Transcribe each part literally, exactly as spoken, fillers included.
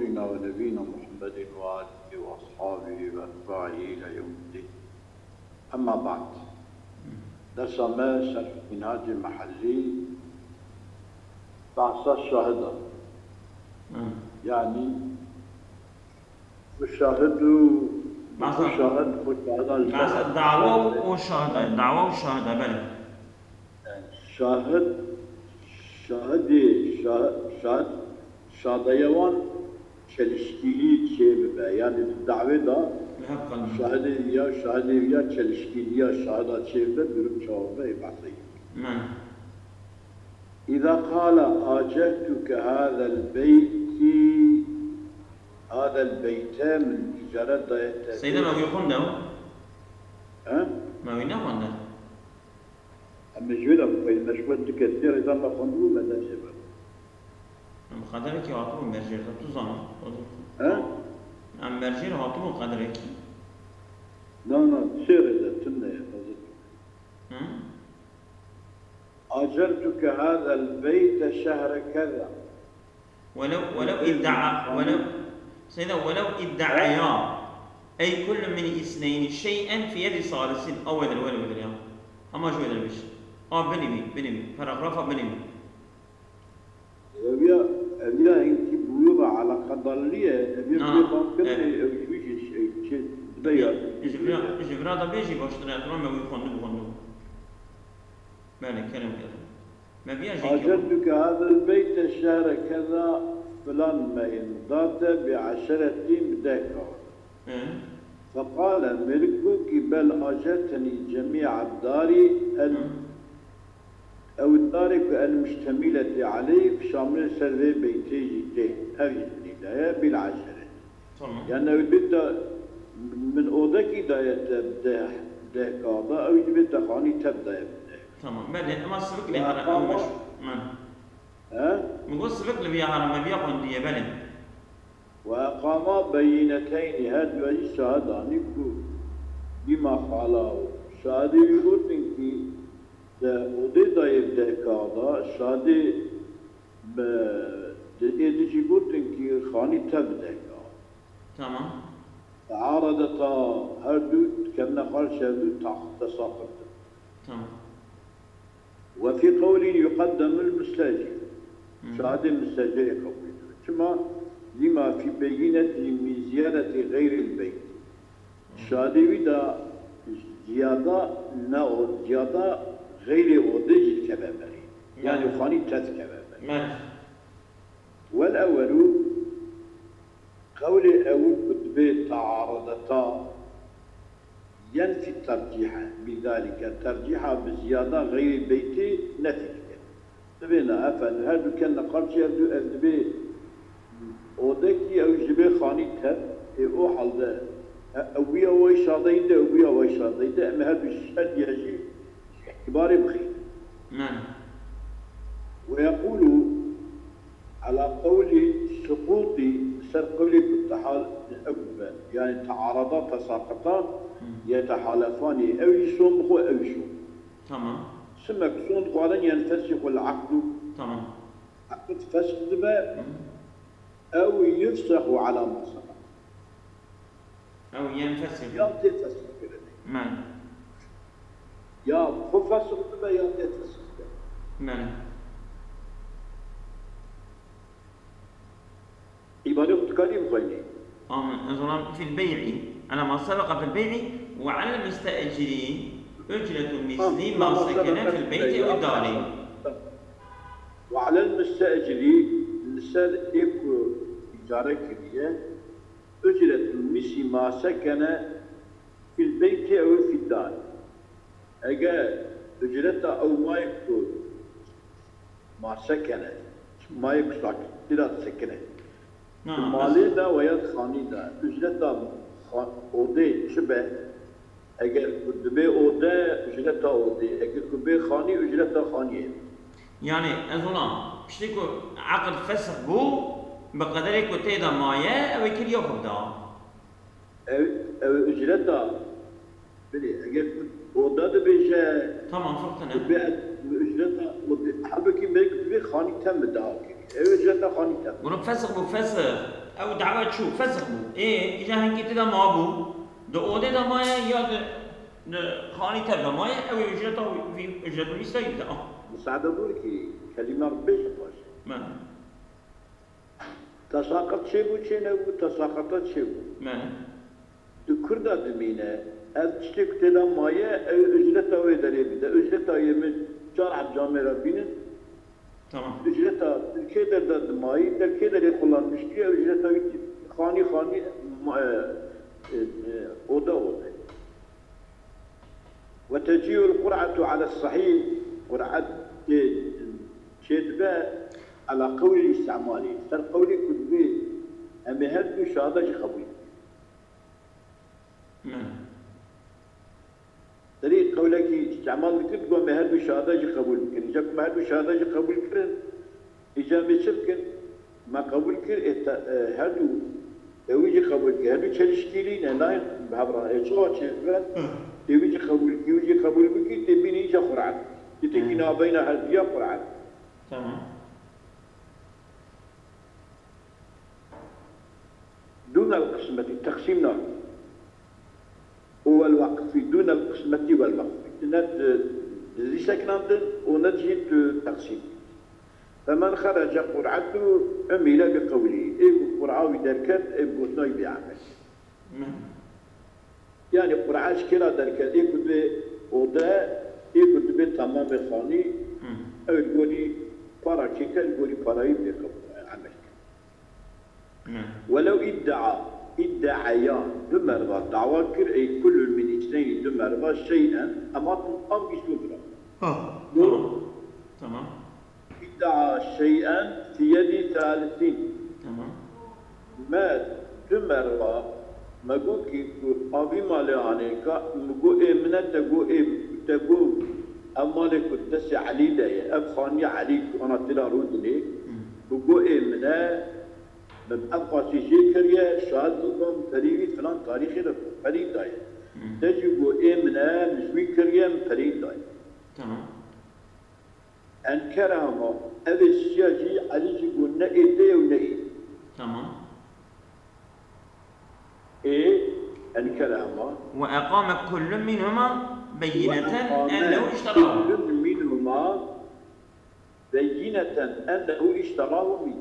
سيدنا ونبينا محمد وآله وأصحابه وأتباعه إلى يوم الدين. أما بعد. Dersa me ser Minhacê Mehellî, behsa şahid e. Hı. Yani, bu şahid û, bu Behsa, şahid, bu şahid al behsa şahid. Dawa û şahid, dawa û şahid, belê. Yani şahid, şahidê, şah-, şahid, şadeya wan çelişkîlî çêbibe. Yani di dawê de Li hev qal. Şahidê ya, şahidê ya çelişkîliya şahida çêbibe, durum çawa be, ê behsê. Men. إذا قال أجرتك هذا البيت، هذا البيت من إجارة دايت. Seyda me wî xwende? He? Me wî nexwende? Em ê ji wê de bixwînin, me ji xwe du kesî rêza me xwendibû, me dercê bibin. Em xederekî hatibû mercêr de, tu zanî. He? Em mercêr hatibû xederekî. Na, na, sê rêze tune ye, xezir. Hı? أجرتك هذا البيت شهر كذا. ولو، ولو ادعى، ولو، سيدة، ولو ادعيا أي كل من اثنين شيئا في يد ثالث، أو ولو، ولو، ولو، يا. أما شو هذا البش؟ آه، بنوي، بنوي، paragrafa بنوي. Ev ya, ev ya hinkî bi wî re eleqedar niye, ev ya Na, bê bang e, kirê, ew ji wî jî şey, çi, bide ya. Ji vira, ji vira da bêjî baştir e, me wî xwendibû, xwendibû. Belê, kerem, kerem. Me viya jî kir. أجرتك هذا البيت شهر كذا فلان مهندات بعشرة بدهكا. Hı. فقال ملكك بل أجرتني جميع الدار ال-، Hı. أو الدار المشتملة عليه, şamil ser vê beytê jî tê. Ev jî dilî daye, بالعشرة. Tamam. Yani ew bê te, min odekî daye te bi deh, deh K da, ew jî bê te xanî tev daye bi deh. Tamam. Belê, ema sivik lê here, ew meş-, men. He? Min got sivik li viya here, me viya xwendiye, belê. وأقاما بينتين, her du jî şahid anî ku dîma xala û şahidê wî gotin kî te odê dayê bi deh K da, şahidê bi, di ê di jî gotin kî xanî tev bi deh K. Tamam. تعارضتا, her du dikevine xal, her du ta-, tesaqut dibin. Tamam. وفي قول يقدم المستأجر. Hı. Şahidê mistecirê qebûl dibe. Çima? لما في بينته من زيادة غير البيت. Hı. Şahidê wî de ziyada ne o, ziyada xeyrê odê jî dikeve berê. Yani Hı. xanî tev dikeve berê. Hı. والأول Qewlê ewil ku dibê تعارضتا ينفي الترجيح بذلك, tercîha bi ziyada xeyrî beytê nefî dike. Dibê na, efendim, her du ken neqal çi, her du ev dibê odekî ew ji bê xanî tev, ê o halde, e, ew wiya way şadeyî de, ew wiya way şadeyî de, em ê her du ji her diya jî îtibarê bixînin. Mane. ويقول على قول السقوطي, li ser qewlê ku tehal-, ew be, yani تعارضا تساقطا Hı. يتحالفان, ew jî son bixwe, ew jî son. Tamam. Simek son dixwarin ينفسخ العقد. Tamam. Aqd fesh dibe, Hı. ew يفسخ على ما سبق. Ew yenfesixu. Ya tê fesixkirinê. Men. Ya xwe fesix dibe ya tê fesixkirin. Men. Îbarê xwe dikarî bixwînî. Amin. Ez ona في البيع، على ما سبق في البيع، وعلى المستأجر أجرة مثل ما سكن في البيت أو الدار. وعلى المستأجر, li ser ê ku îcare kiriye, أجرة مثل ما سكن في البيت أو في الدار. Eger ucreta ew mayê ku ما سكن, mayê ku sakî tê de disekine. Na, Di malê de we ya di xanî de, ucreta xa-, odê çi be? Eger ku dibê ode, ucreta odê. Eger ku bê xanî, ucreta xaniyê. Yani, ez ona, piştî ku eqd fesix bû, bi qederê ku tê de maye, ew ê kiriya xwe bida. Ew, ew ucreta, bilê, eger tu oda dibêje, Tamam, fırtına. Dibê, ev ucreta, o di-, halbuki belki dibê xanî tem mi daha kiriye. Ew ucreta xanî tem. Bunu fesix bu, fesix. Ew dawa çû, fesix bû. Ê, îja hinkî tê de mabû. Di odê de maye ya di, di xanî tev de maye, ew ê ücreta wî, vî ücret wî ser bide. Ah. Misade bû ki kelîme bêje baş. Me. Tesaqet çêbû, çê nebû, tesaqeta çêbû. Me. Di Kurda dimîne, ev tiştê ku tê de maye, ew ücreta wê derê bide. Ücreta yê min çar heb camêra bînin. Tamam. Ücreta kê derda dimayî, te kê derê kullanmıştı ya ücreta wî. Xanî xanî, ma-, e, e, e, oda oda. Ve teciyul qur'atu ala sahih, qur'at, e, çêdibe ala qewlî îstimalî. Ser qewlî ku dibê, em ê her du şahada jî qebûl. Me. Serî qewlekî îstîmal dikir, digot, me her du şahada jî qebûl bikin. Îca ku me her du şahada jî qebûl kirin, îca em ê çi bikin? Me qebûl kir, ê te, e, her du, ê wî jî qebûl kir. Her du çelişkîlî ne, nayên bi hev re. Ê çawa çêdibe? Hı. Ê wî jî qebûl kir, wî jî qebûl bikî, tê bînî îca Qur'an. Tê tekî Hı. navbeyna her duya Qur'an. Tamam. دون القسمة، تقسيم ناكي. والوقف، دون القسمة والوقف. Ne di, di dizî sekinandin û ne jî tu teqsîm. فمن خرج قرعته عمل بقوله. Ê ku qur'a wî derket, ê bi gotina wî bê emel. Hı. Yani qur'a ji kê re derket? Ê ku dibê ode, ê ku dibê temamê xanî, Hı. ew li gorî para kê ke, li gorî para wî bê qebûl, emel. Hı. Welew iddia, iddiaya, du merva dawa kir, ey kullun min îsneynî, du merva, şey'en, ema tu av gişt wê bira. Ha, Bu tamam. Tamam. Iddia şey'en fi yedî thalithîn. Tamam. Me du merva, me got kî ku avî malê anê ka, me got ê min e, te got ê, te got ev malê ku destê Elî de ye, ev xaniya Elî ku ana tira rûdinê, Hı. me got ê min e, min ev qasî jê kiriye, şahid bû, min perî wî filan tarîxê de perî daye. Hı. Te jî got ê min e, min ji wî kiriye, min perî daye. Tamam. Enkerehuma, ev ê siya jî Elî jî got ne ê te ye û ne ê. Tamam. Ê, enkerehuma. Ve eqame kullun minhuma beyineten ennehu işterahu. Kullun minhuma beyineten ennehu işterahu min.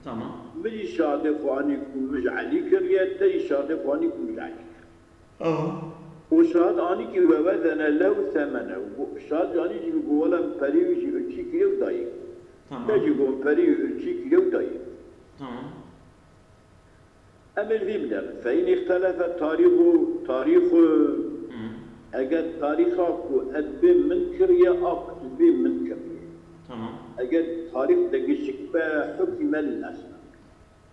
Tamam. Min jî şahadê xwe anî ku min ji Elî kiriye, te jî şahadê xwe anî ku min ji Elî kiriye. Aha. Û şahid anî kî ve wezene lehu semene. Û şahid anî jî got wela min perî wî jî irçî kiriye û dayî. Tamam. Te jî got perî wî irçî kiriye û dayî. Tamam. Em ê li vî binerin. Fe in îxtelefe tarîxu, tarîxu. Hı. Eger tarîxa ku ez dibê min kiriye, a ku tu dibê min kiriye. Tamam. Eger tarîx degişik be, hukîme lil esna.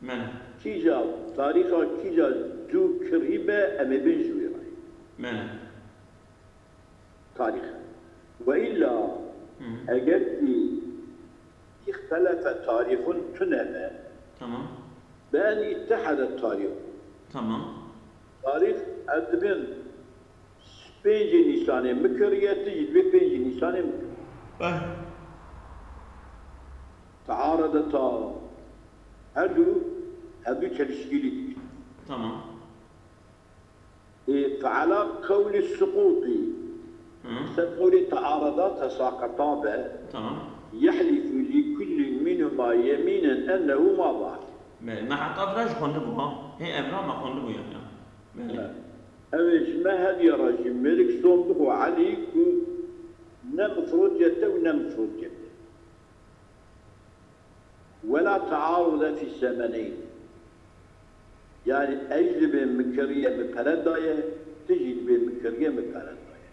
Mene. Kîja, tarîxa kîja cû kirî be, em ê bên ji wî re. Mene. Tarîx. Ve îlla, Hı. eger kî îxtelefe tarîxun tune be, Tamam. be en îttehede tarîx. Tamam. Tarîx ez dibên pêncî Nîsanê min kiriye, tu jî dibê pêncî Nîsanê min kiriye. Eh. Tearedeta her du, her du çelişkîlî dike. Tamam. Ê, feala qewlî suqûtî. Hı. Ser qewlê teareda, tesaqeta be. Tamam. Yehlifu li kullin minhuma yemînen ennehu ma zahir. Me, me heta vira jî xwendibû, ha. Hê evra me xwendibû yani, ya. Belê. Ew ê ji me hediya re jî mêrik sond bixwe Elî ku ne mifrot ye te û ne mifrot ye te. Wela tearude fî semeneyn. Yani ez dibê min kiriye min pere daye, tu jî dibê min kiriye min pere daye.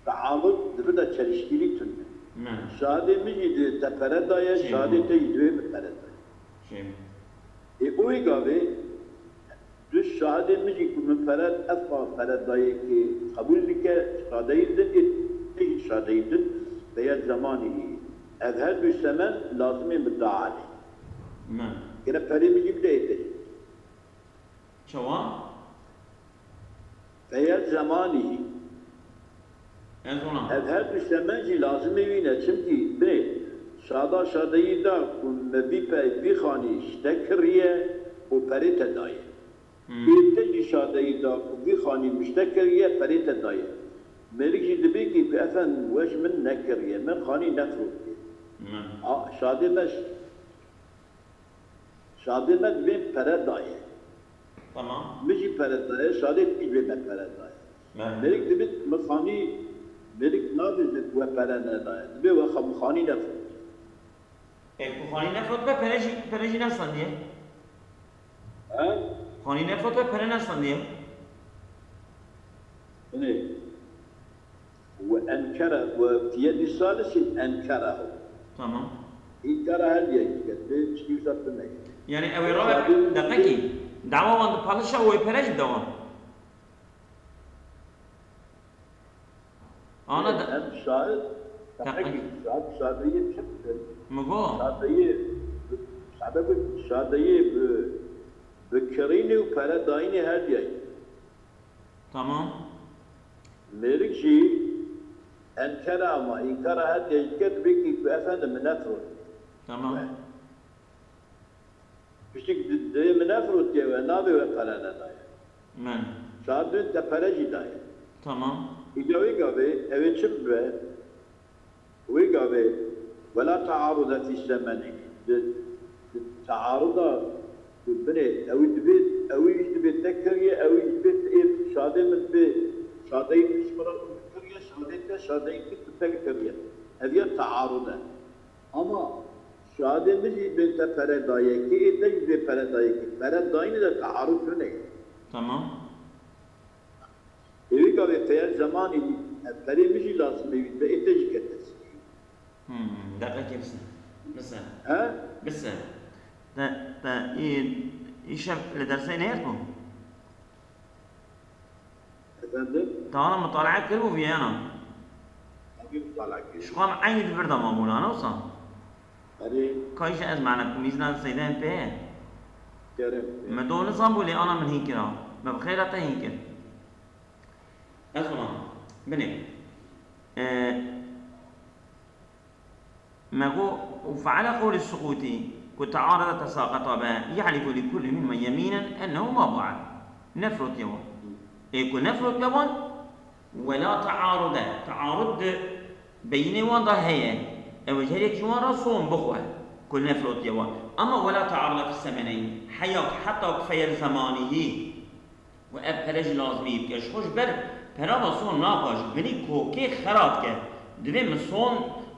Tearud di vir de çelişkîlî tune. Me. Şahidê min jî di te pere daye, Şey şahidê bu. te jî dibê min pere daye. Şey. Ê, û wê gavê du şahidê min jî ku min pere, ev pa pere dayê kê qebûl dike, şadeyî din, ê, ê şadeyî din, beyet zemanî. Ev her du semen lazimê middaanê. Me. Gere perê min jî bide ê te. Çawa? Beyet zemanî. Ez ona. Ev her du semen jî lazimê wî ne, çimkî bê şada şadeyî da ku me bî pey bî xanî ji te kiriye, û perê te daye. Hmm. Ê te jî şadeyî da ku vî xanî mişte kiriye, perê te daye. Mêrik jî dibê kî ku efendim we ji min nekiriye, min xanî nefrotiye. Hmm. A, şadê me ş-, şadê me divê pere daye. Tamam. Min jî pere daye, şadê tî vê me pere daye. Mem. Mêrik dibê min xanî, mêrik nabêje ku we pere nedaye. Dibê we xa-, min xanî nefrotiye. E, ku xanî nefrot be, pere jî, pere jî nestandiye. He? Xanî nefrot be, pere nestandiye. Binê. Ve enkere, ve fiyedi salisin enkere. Tamam. İnkara her diye gitmedi. Hiçbir uzatma ne? Yani ev ê rabe, deqekî. Dawa wan dipalişa û wê pere jî dawa. Ana de- Em şahid, Deqek. Şahid, şadeyê çi bikin? Min got. Şadeyê, şade bi, şadeyê bi, bi kirînê û pere dayînê her diyayî. Tamam. Mêrik jî enkere ama înkara her diyayî ket bikî ku efendim min nefrot. Tamam. Piştî di-, divê min nefrotiye we, navê we pere nedaye. Men. Şadê te pere jî daye. Tamam. Îca wê gavê, ew ê çi bibe? Wê gavê, wela taarude fî semenî. Di, di taaruda, di binê, ew ê dibê, ew ê jî dibê te kiriye, ew ê jî dibê ê şadê min dibê, şadeyî min ji min re kiriye, şadê te, şadeyî te, te kiriye. Ev ya taarud e. Ama şadê min jî bê te pere daye kê, ê te jî bê pere daye kê. Pere dayînê de tearud tune ye. Tamam. Ê wî gavê xeyal zemanî, e, perê min jî lazim ê wî be, ê te jî kete sî. Hmm, deqekê bise. Bise. He? Bise. Te, te, î, îşev li dersê nêrt bû? Efendim? Te ana mutalaa kiribû viyana? Tabii mutalaa kiribû. Ji xwe em eynî di vir de mabûna, ne wisa? Erê. Ka îşe ez mane ku mîzna seyden pê ye. Kerem. Me do nizan bû lê ana min hîn kira. Me bi xêra te hîn kir. Ez ona. Binê. E, Me got, û fe'ele qewlê suqûtî, ku tearada tesaqeta be, yehlifu li kulli minhuma yemînen ennehu ma ba'e. Nefrotiye wan. Ê ku nefrotiye wan, wela tearude. Tearud di beyînê wan de heye. Ew ji her yek ji wan re son bixwe, ku nefrotiye wan. Ama wela tearude fi semeneyn, heya, heta ku feyel zemanî. Û ev pere jî lazimî bike. Ji xwe ji ber pera ve son naxa, ji binî kokê xera dike. Divê min son,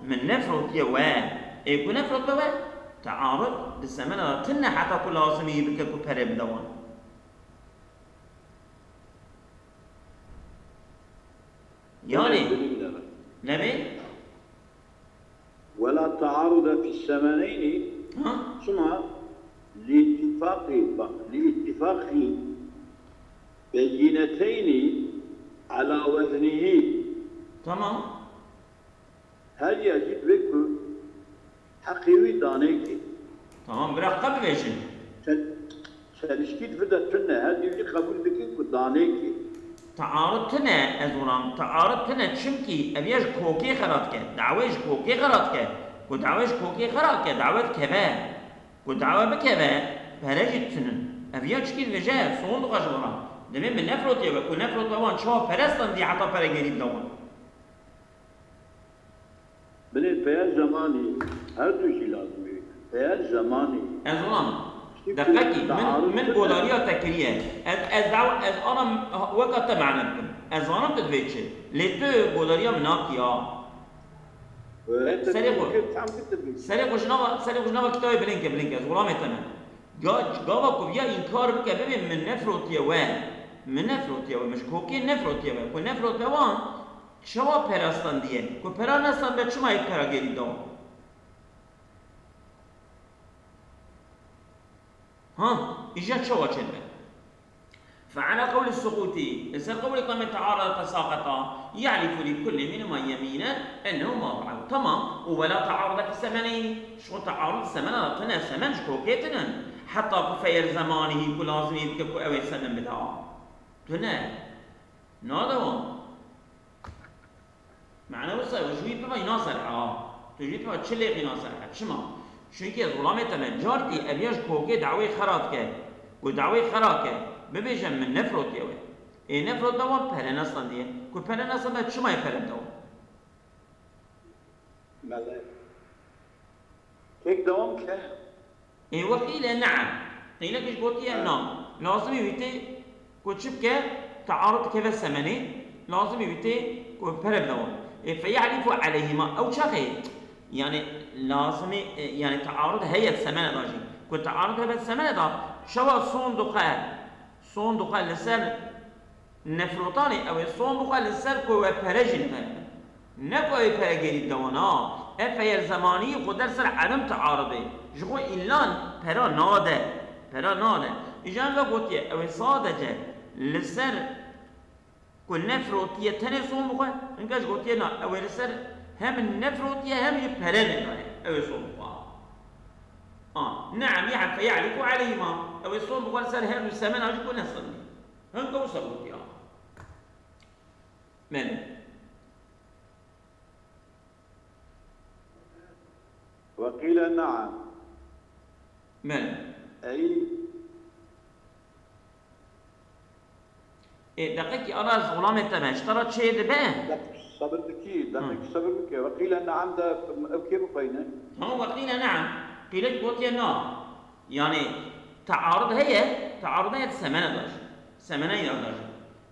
min nefrotiye we. Ê ku nefrotiye we, tearud di semena de tune heta ku lazimî bike ku pere bide wan. Yani, nebê? Wela taarude fî semeneynî, Ha? Çima? Li îttifaqî, bak, li îttifaqî beyîneteyni ala weznihî. Tamam. Her ya jî divê ku heqê wî danê kê. Tamam, bira qe bibêjin. Çe-, çelişkî di vir de tune, her du jî qebûl dikin ku danê kê. Tearud tune, ez wilam, tearud tune, çimkî ev ya ji kokê xera dike, dawê ji kokê xera dike. Ku dawê ji kokê xera dike, dawe dikeve. Ku dawe bikeve, pere jî tune. Ev ya çikî dibêje, son dixwe ji wan re. Divê min nefrotiye we, ku nefrotiye wan çawa perestandiye heta pere gerî bide wan. Binê peya zemanî her du jî lazim e. Peya zemanî. Ez wilam, deqekî, min, min godariya te kiriye. Ez, ez daw-, ez ana weka te mane bikim. Ez zanim tu divê çi. Lê tu godariya min nakî ya. Serê xwe. Serê xwe ji nava, serê xwe ji nava kitabê bilind ke, bilind ke. Ez wilamê te me. Ga-, gava ku viya înkar bike, bibê min nefrotiye we. Min nefrotiye we. Min ji kokê nefrotiye we. Ku nefrotiye wan, Çawa pera standiye? Ku pera nestandibe çima yê pera gerî da? Ha, îja çawa çêdibe? Fe'ala qewlî suqûtî, li ser qewlê kamê tearada tesaqeta, yehlifu lî kullî minhuma yemînen ennehu ma ba'ehu. Temam, û wela tearada fî semeneynî, ji xwe tearud semena de tune, semen ji kokê tune. Heta ku feyer zemanî ku lazimî bike ku ew ê semen bida. Tune. Nade wan. Mane wisa, ji wî peva îna ser ha. Tu ji wî peva çi lêqîna ser he? Çima? Çunkî ez wilamê te me, carkî ev ya ji kokê dawê xera dike. Ku dawê xera ke, bibêje min nefrotiye we. Ê nefrot be wan pere nestandiye. Ku pere nestandiye çima yê pere bide wan? Belê. Kek dewam ke. Ê we qîle ne'em. Qîlek ji gotiye na. Lazimî wî tê ku çi bike? Tearud keve semenê. Lazimî wî tê ku pere bide wan. Ê feyehlifu eleyhima. Ew çaxê? Yani lazimî, e, yani tearud heye semene da jî. Ku tearud hebe semene da, çawa son dixwe, son dixwe li ser nefrotanê, ew ê son bixwe li ser ku we pere jî nede. Ne ku ew ê pere gerî bide wan, ha. Ev feyer zemanî xwe der ser edem tearudê. Ji xwe îlan pera nade. Pera nade. Îjan ve gotiye, ew ê sadece li ser ku nefrotiye tenê son bixwe, hinka ji gotiye na, ew ê li ser hem nefrotiye hem jî pere nedaye. Ew ê son bixwe. Ha. Ne'em, ya fe ya'liku aleyhima. Ew ê son bixwe li ser her du semena jî ku nesin. Hinka wisa gotiye. Belê. Ve qîle ne'em. Belê. Ey. Ê, deqekî ana ez xulamê te me, ji te re çê dibe? Deqek sabir bikî, deqek Hı. sabir bike. Ve qîle ne'em de ew kê bixweyne? Tamam, ve qîle ne'em. Qîlek gotiye na. Yani tearud heye, tearud heye semene daş. Semene yar daş.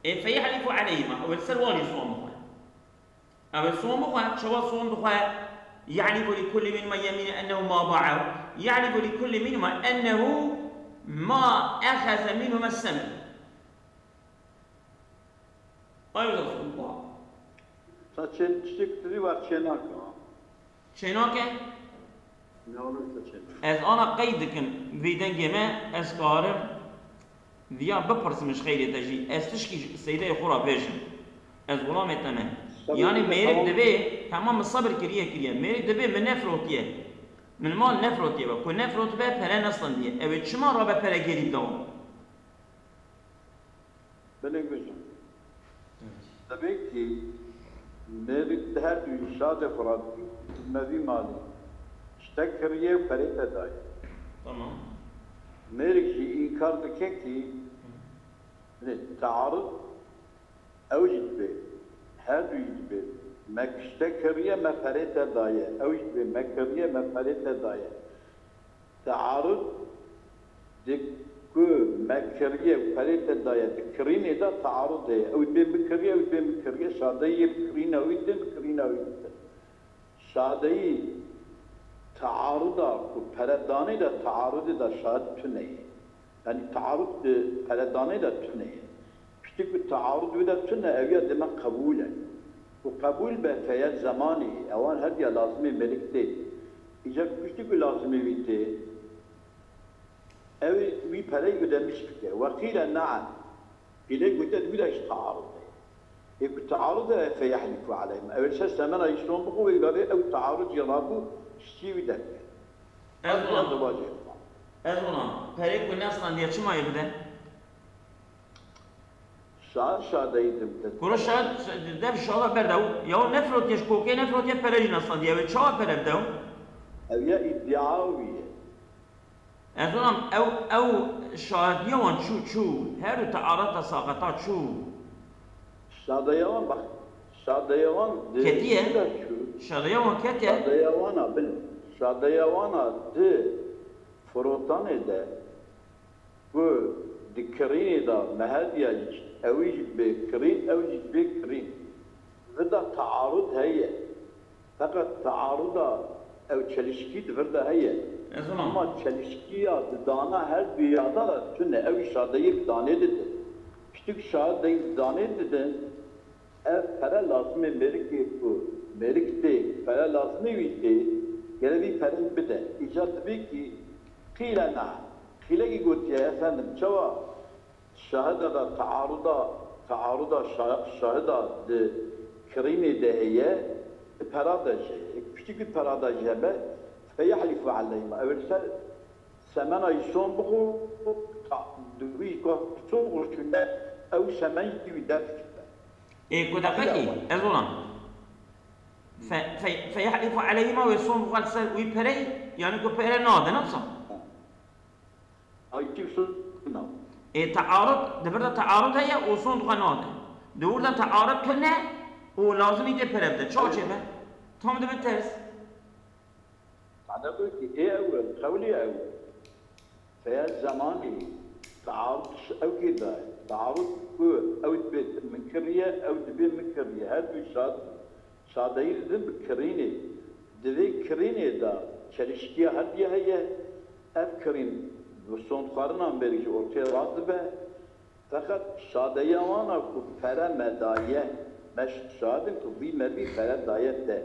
Ê feyehlifu aleyhima. Ew li ser wan jî son bixwe. Ew ê son bixwe, çawa son dixwe? Ya'lifu li kulli minhuma yemîne ennehu ma ba'ehu. Ya'lifu li kulli minhuma ennehu ma ehaze minhuma semen. Ay Resulullah. Ta çê tiştek tirî var çê nake. Çê nake? Ne olur ta çê nake. Ez ana qeyd dikim vê dengê me, ez karim viya bipirsim ji xeyrê te jî. Ez tişkî ji seydeyê xwe re bêjim. Ez xulamê te me. Sabir Yani kiriye, mêrik tamam. divê, tamam min sabir kiriye kiriye. Mêrik divê min nefrotiye. Min mal nefrotiye be. Ku nefrotibe pere nestandiye. Ew ê çima rabe pere gerî bide wan? Belê gucan. Tabii ki mêrik di her du şadê xwe re mevî malî tiştek kiriye û perê te daye. Tamam. Mêrik jî înkar dike ki, Hı. lê tearud ew jî dibe, her du jî dibe. Me tiştek kiriye, me perê te daye. Ew jî dibe, me kiriye, me perê te daye. Tearud di ku me kiriye û perê te daye, di kirînê de tearud heye. Ew dibê min kiriye, ew dibê min kiriye, şadeyî yê bi kirîna wî didin, bi kirîna wî didin. Şadeyî tearuda ku peredanê de, tearudê de şahid tune ye. Yanî tearud di peredanê de tune ye. Piştî ku tearud wê de tune, ew ya dê me qebûl e. Ku qebûl be, feyet zemanî, ewan her diya lazimê mêrik tê. Îca ku piştî ku lazimê wî tê, ew ê wî perey ödemiş bike. Ve qîle ne'em. Pîlê gote, wî de jî tearud e. Ê ku tearud e, feyehlifu aleyhim. Ew ê ser semena jî son bixwe, wê gavê ew tearud jî rabû, ştî wî derke. Ez Ew ona, dibacê. ez ona, perê ku nestandiye çima yê bide? Şa-, şadeyî dimtir. Kuro şa-, dev şala berdew. Ya nefrotiye ji kokê nefrotiye pere jî nestandiye. Ew ê çawa pere bide? Ew ya îddia wî ye. Ez zonam ew, ew şahediya wan çû, çû. Her du tearata saxeta çû. Şadeya wan bak. Şadeya wan di Ketiye. Çi de çû? Şadeya wan ketiye. Şadeya wana bin. Şadeya wana di firotanê de ku di kirînê de mehediya jî, ewî jî bê kirîn, ew jî bê kirîn. Vida tearud heye. Feqet tearuda ew çelişkî di vir de heye. Ez ona. Ama çelişkiya di dana her duya de tune. Ew şadeyî bi danê didin. Piştî ku şadeyî bi danê didin, ev pere lazimê mêrikê ku mêrik tê, pere lazimê wî tê, gere vî perê bide. Îca dibê kî qîle na. Qîlekî gotiye, efendim, çawa? Şahida da tearuda, tearuda şa-, şahida di kirînê de heye, di pera de jî heye. Piştî ku pera de jî hebe, feyehlifu aleyhima. Ew ê li ser semena jî son bixwe, ta-, di wî ka son bixwe çûne, ew semen jî wî def dikibe. Ê, ku deqekî, ez olam. Fe-, fe-, feyehlifu aleyhima wê son bixwe li ser wî perey, yani ku pere nade, ne wisa? Ay, tu suna. Ê tearud, di vir de tearud heye û sond xwe nade. Di wir de tearud tune û lazimî tê pere bide. Çawa çêbe? Tam dibe ters. Mane ku ki ê ewil, qewlê ewil. Feya zemanî, tearud ew kê de, tearud ku ew dibê min kiriye, ew dibê min kiriye. Her du şad, şadeyî didin bi kirînê. Di vê kirînê de çelişkiya her diye heye. Ev kirîn bi sondxwarina mêrik ji ortê radibe. Feqet şadeya wan a ku pere me daye, me şahid in ku vî me vî pere daye te.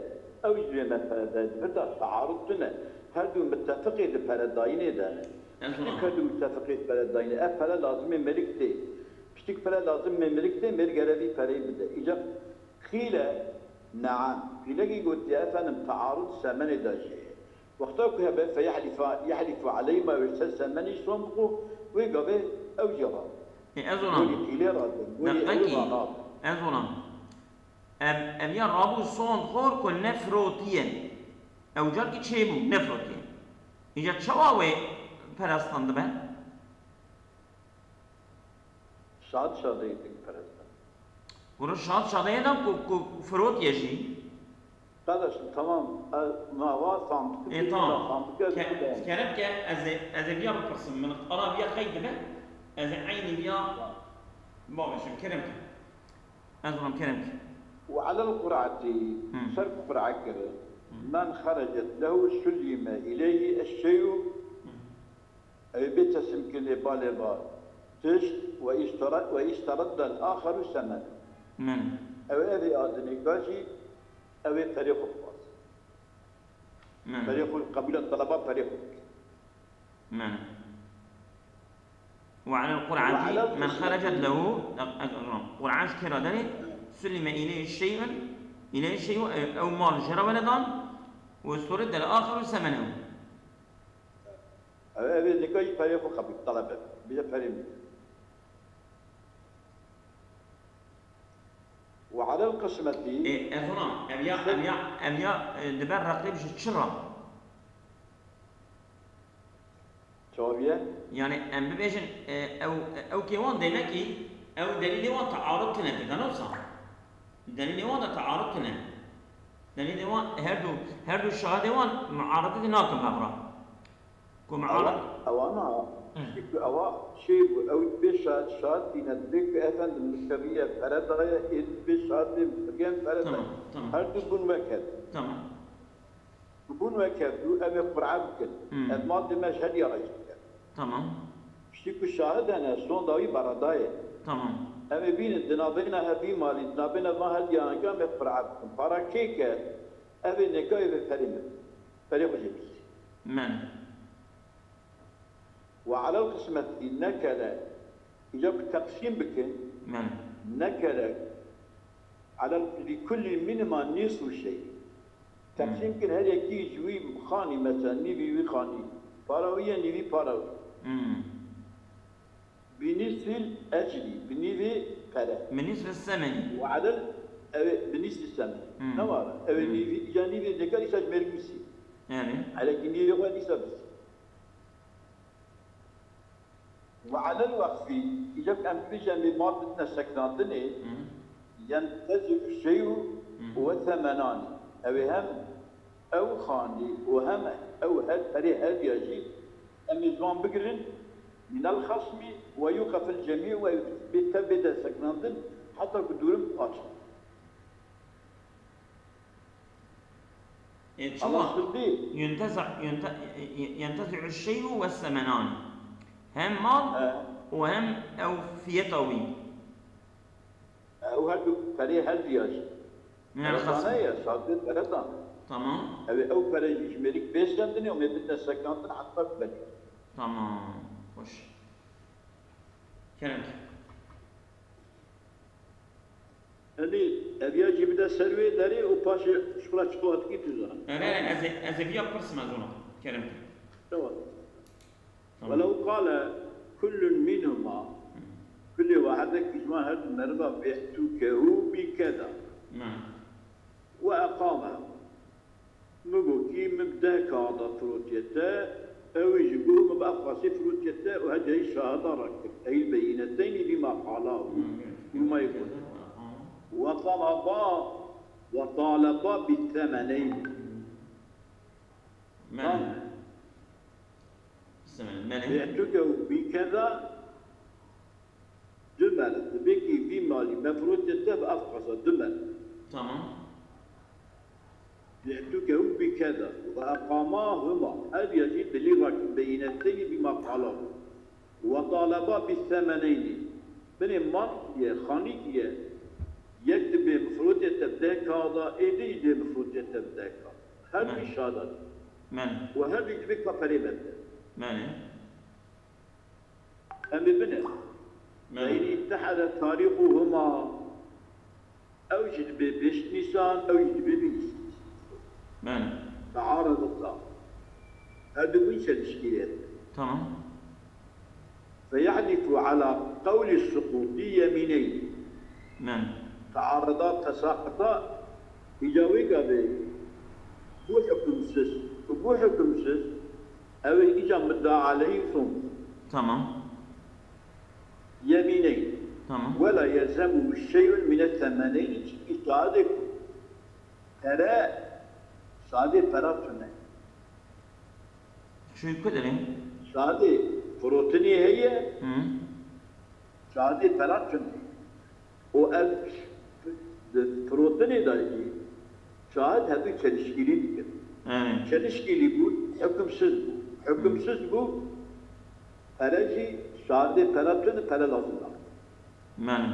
Ew jî vê me pere daye. Di vir de tearud tune. Her du mitefiqê di pere dayînê de ne. Piştî ku her du mitefiqê di pere dayînê. Ev pere lazimê mêrik tê. Piştî ku pere lazimê mêrik tê, mêrik gere vî pereyê bide. Îca qîle neam. Qîlekî gotiye, efendim, tearud semenê de jî heye. Wexta ku hebe feyehlifa, yehlifu eleyhima wê ser semenî son bixwe, wê gavê ew jî rab. Ê, ez ona. Gorî qîlê radin, gorî ew Deqekî, rab. ez ona. Em, em ya rabû son xor ku nefirotiye. Ew carkî çêbû, nefirotiye. Îca çawa wê perestandin be? Şad şadeyê din perestandin. Kuro şad şadeyê de ku, ku firotiye jî. Kardeşim, tamam. E, ma va sandıkı Ê, tamam. Sandıkı Ke- Kerem ke ez ê, ez ê viya bipirsim. Min qala viya qeyd dibe. Ez ê eynî viya bavêjim. Kerem ke. Ez ram kerem ke. Ve alel qur'ati, Hı. ser qur'a kiri. Hı. Men xerecet lehu sullime ileyhi eşşeyu. Hı. Ew ê bê teslimkirinê balê va tişt ve îstara-, ve îstaradel axeru semen. Min. Ew ê evê a dinêka jî ew ê perê xwe bixwaz. Min. Perê xwe qebûla teleba perê xwe bike. Min. Ve alel qur'ati men xerecet lehu, qur'a ji kê ra derê, sulime ileyhi şey'un, ileyhi şey'u, ew mal jê re were dan, ve îstaradel axeru semenehu. Ew, ev ê nika jî perê xwe qebûl, telebe. Bije perê min. Ve alel qismetî. Ê, ez ona, ev ya, ev ya, ev ya, e, dibe reqîb ji çi ra? Çawa bûye? Yani em bibêjin, e, ew, ew kê wan dênekî, ew delîlê wan tearud tune dide, ne wisa? Delîlê wan de tearud tune. Delîlê wan, her du, her du şahidê wan muaredetê nakin hev re. Ku Ewa, muarad- ewana, Hı. Piştî ku ewa çêbû, ew dibê şa-, şahid bîne, dibê ku efendim min kiriye, pere daye, ê dibê şahid bê, min kiriye, min pere daye. Tamam, tamam. Her du bûn wek hev. Tamam. Ku bûn wek hev du, ev ê qur'a bikin. Hı. Ev mal dê me ji her diya re jî bike. Tamam. Piştî ku şahid hene, sonda wî beredayê. Tamam. Em ê bînin, di navbêna hev vî malî, di navbêna van her diya em ê qur'a bikin. Para kê ke, ev ê nêka ê vê perê min. Perê xwe jê bistî. Men. Ve alel qismetî nekele, îca ku teqsîm bikin, Men. nekele alel li kullî minhuma nîsfu şey. Teqsîm Hmm. kin her yekî ji wî xanî, mesela nîvî wî xanî. Para wî ye, nîvî para wî. Hmm. Bi nîsfil ecrî, bi nîvî pere. Bi nîsfil semenî. Ve alel, ew ê bi nîsfil semenî. Hmm. Ne var? Ew ê Hmm. nîvî, îca nîvî dikar îsa ji mêrik misî. Yani. Hele ki nîvî xwe dîsa bisî. Ve alel wekfî, îca em bibêjin ê mal bidine sekinandinê, Hı. yentezi'u şey'u Hı. ve semenani. Ew ê hem ew xanî û hem ew her perê her diya jî em ê ji wan bigirin, minel xasmî ve yuqefil cemî ve bê tev bêde sekinandin heta ku dûrim paç. E, çima? Ama şimdi Yenteza-, yente-, e, e, yentezi'u şey'u ve semenani. Hem mal He. û hem ew fiyeta wî. E, ew her du perê her diya jî. Minel Peretane xasm. ye, şartê peretan. Tamam. Ew ê ew pere jî ji mêrik bêşkendinê û mê bidine sekinandin heta ku belê. Tamam. Hoş. Kerem. Elî, ev ya jî bide ser wê derê û paşê ji xwe re çi xwe dikî tu zan. Ne, ne, ne, ez ê, ez ê viya pirsim ez ona. Kerem ke. Tamam. Tamam. Welew qale kullun minhuma, Hı. kulê wahedek ji wan her du meriva bi'tukehu bi keda. Ne. Ve eqame. Min got kî min bi deh K da firotiye te, Ew jî got, min bi ev qasî firotiye te û hecî şahada rakir. Ey beyîneteynî bî ma qala û bî ma yekun. Ve talaba, ve talaba bi themeneyn. Mene. Tamam. Bismillah. Mene. Bi'tuke û bi keza du mene. Dibê ki vî malî me firotiye te bi ev qasa du mene. Tamam. Bi'tuke û bi keza. Ve eqama huma. Her ya jî dilî rakin beyîneteynî bî ma qala. Ve talaba bi themeneynî. Binê mal ye, xanîk ye. Yek dibê min firotiye te bi deh K da, ê din jî dibê min firotiye te bi deh K. Her du şahada. Men. Û her du dibê ka perê me bide. Men. Em ê bine. Men. Ve in ittehede tarîxuhuma. Ew jî dibê bêşt nîsan, ew jî dibê bîst. Men. Tearedeta. Her du bin çelişkî ye. Tamam. Feyehlifu ala qewlî suqûtî yemîneyn. Men. Teareda, tesaqita, îca wê gavê bû hukmsiz. Û bû hukmsiz, ew ê îca mudda aleyhî son. Tamam. Yemîneyn. Tamam. Wela yelzemu şey'un mine themeneyn, çi îtadê ku pere, şadê pera tune. Şu ku derê? Şadê firotinê heye, Hı. Şadê pera tune. Û ev di firotinê de jî şahid hevdû çelişkîlî dikin. Evet. Çelişkîlî bû, hukmsiz bû. Hukmsiz bû, pere jî şahidê pere tune, pere lazim da. Mane.